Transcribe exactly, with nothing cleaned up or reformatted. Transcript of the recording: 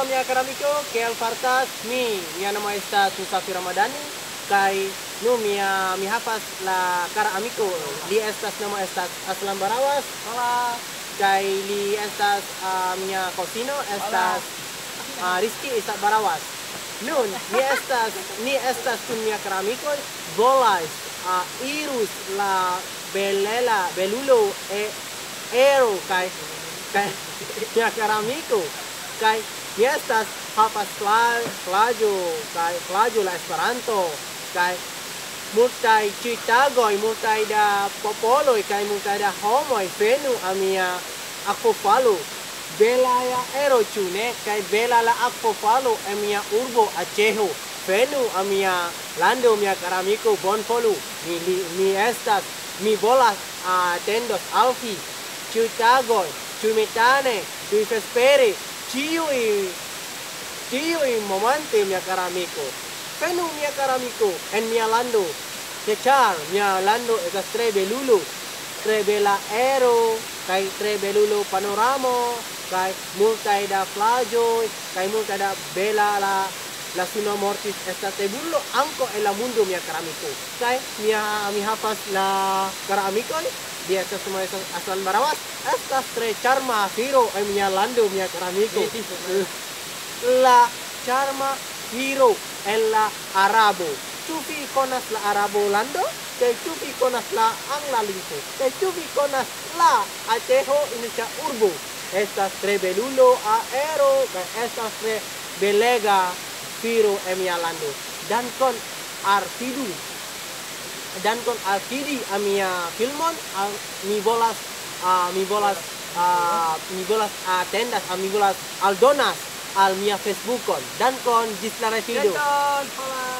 Mia kara amiko, kiel fartas mi? Mia nomo estas Musafir Ramadhani, kaj nun mia, mi havas la kara amiko, li estas, nomo estas Aslan Barawas. Hola. Kaj li estas, ah, mia kuzino, estas, ah, Rizky Ishak Barawas. Nun, mi estas, ni estas kun mia kara amikoj, volas, ah, irus la belela, belulo, e, ero, kaj, kaj mia kara amiko, kaj mi estas, havas fla-, flago, kaj flago la Esperanto, kaj multaj ĉiutagoj, multaj da popoloj, kaj multaj da homoj, venu al mia akvofalo. Bela la ero, ĉu ne? Kaj bela la akvofalo en mia urbo Ateho. Venu al mia lando, mia kara amiko, bonvolu. Mi, mi, mi estas, mi volas, ah, atendos al vi. Ĉiutagoj, ĉiumatene, ĉiuvespere, ĉiuj, ĉiuj momente, mia kara amiko. Venu, mia kara amiko, en mia lando. Ke ĉar mia lando estas tre belulo, tre bela ero, kaj tre belulo panoramo, kaj multaj da flago, kaj multaj da bela la, la suno mortis, estas tre belulo ankaŭ en la mondo, mia kara amiko. Kaj mia, mi havas la kara amikoj, li estas, nomo estas Aslan Barawas, estas tre ĉarma viro en mia lando, mia kara amiko. La ĉarma viro en la arabo. Ĉu vi konas la arabo lando? Kaj ĉu vi konas la angla lingvo? Kaj ĉu vi konas la Ateho, indiĝa urbo? Estas tre belulo aero, kaj estas tre belega viro en mia lando. Dankon al vidu. Dankon al vidi a mia filmon, al, mi volas, ah, mi volas, ah, mi volas atendas, ah, mi volas aldonas al mia Facebookon. Dankon, ĝis la revido. Dankon, hola.